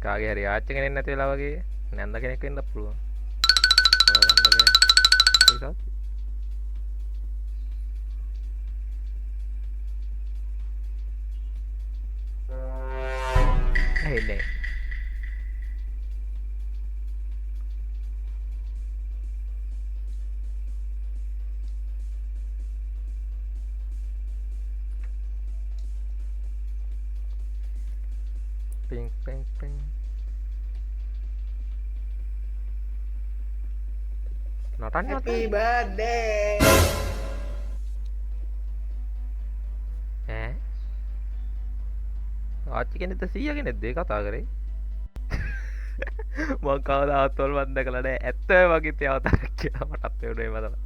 කාගේ හරි ආච්චි කෙනෙක් නැති වෙලා වගේ නැන්ද කෙනෙක් වෙන්නත් පුළුවන්. හොයාගන්න බෑ. කොයි සාත්? ඇහෙන්නේ නෑ. පිං පිං පිං. නටන්න Happy නටන්න. birthday. ඈ, ආච්චි කෙනෙක්ද සීයා කෙනෙක්ද ඒ කතා කරේ? මං කවදාවත් හොල්මන් දැකලා නෑ. ඇත්තම වගේ ඉතින් අවතාරයක් කියලා මටත් වුණේ එහෙම තමයි.